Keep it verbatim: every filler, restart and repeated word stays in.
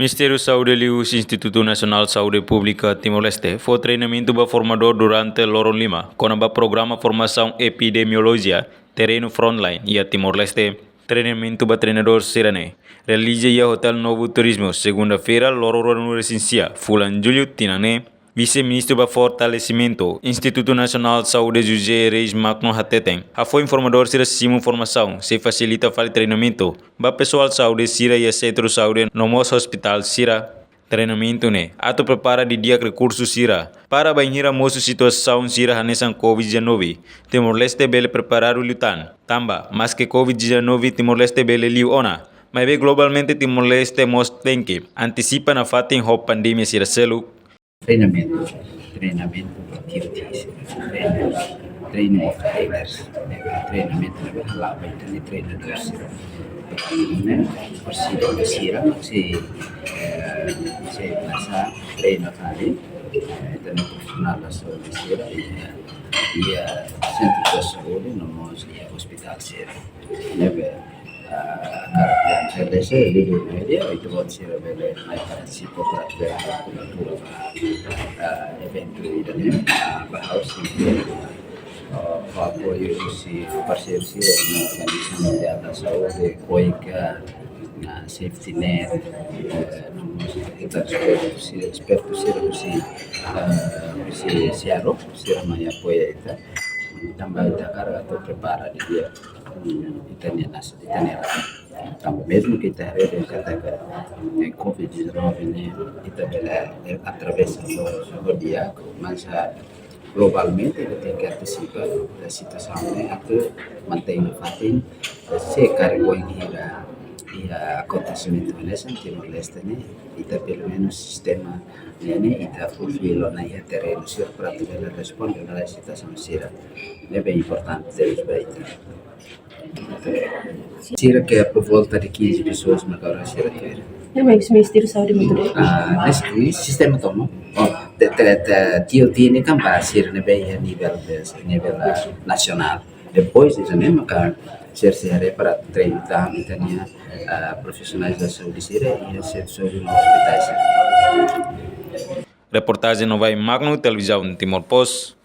Ministériu Saúde liuhusi Institutu Nasionál Saúde Públika Timor-Leste fó treinamentu ba formadór durante loron lima kona-ba programa formasaun epidemiolojia terrenu frontline iha Timor-Leste. Treinamentu ba treinadór sira-ne'e realiza iha Hotel Novo Turismo, segunda-feira, loron ruanulu-resin-sia, fulan Jullu, tinan ne'e. Vise-Ministru ba Fortalesimentu Institutu Nasionál Saúde, José Reis Magno, hateten, hafoin formadór sira simu formasaun sei fasilita fali treinamentu ba pesoál saúde sira iha sentru saúde no mós ospitál sira. Treinamentu ne'e atu prepara didi'ak rekursu sira para bainhira mosu situasaun sira hanesan Covid dezanove, Timor-Leste bele preparadu liután. Tanba maske Covid dezanove Timor-Leste bele liu ona, maibé globalmente Timor-Leste mós tenke antisipa nafatin ho pandemia sira seluk. Treinamentu, treinamentu ba T O T sira, training, training of trainers, eh, treinamentu ne'ebé hala'o ba ita-nia treinadór sira. Ne'e, por si, por sira, se, eh, se pasa treina fali, eh, ita-nia profisionál da saúde sira, iha, iha sentru da saúde, no mós iha ospitál sira. Ne'ebé, ah, karakter dese lidu media, ita-boot sira bele mai partisipa para tiver kultura, ah, eventu ida-ne'e, ah, ba ha'u sira, ah, ho apoiu husi parseiru sira, no Organizasaun Mundiál da Saúde, koika, ah, Safety Net, eh, no mós ita-nia espertu sira, espertu sira husi, ah, husi Searo, sira mai apoia ita. Tanba ita hakarak atu prepara didi'ak, hmm, ita-nia nas-, ita-nia rain. Tanba mezmu ke ita haree dehan katak, eh, Covid dezanove ne'e ita bele, eh, atravesa ho, ho di'ak, mas, ah, globalmente ita tenke antisipa, eh, situasaun ne'e atu mantein nafatin, eh, se karik oin hira iha akontesimentu hanesan Timor-Leste ne'e, ita pelumenus sistema ne'e, ne'e ita fufui lona iha terrenu sira para atu bele responde ona situasaun sira. Ne'ebé importante tebes ba ita. Sira ke por volta de quinze pessoas mak agora sira tuir. Ne'e mak Ministériu Saúde mak tuir. Ah, neste, neste sistema tomo. Oh, te, te, te, T O T ne'e kan ba sira ne'ebé iha nivel de, nivel, ah, nasionál. Depois, ita-nia maka sira sei haree para treinu tan ita-nia, ah, profisionais da saúde sira iha sentru saúde no ospitais. Reportajen Novai Magno, Televizaun Timor Post.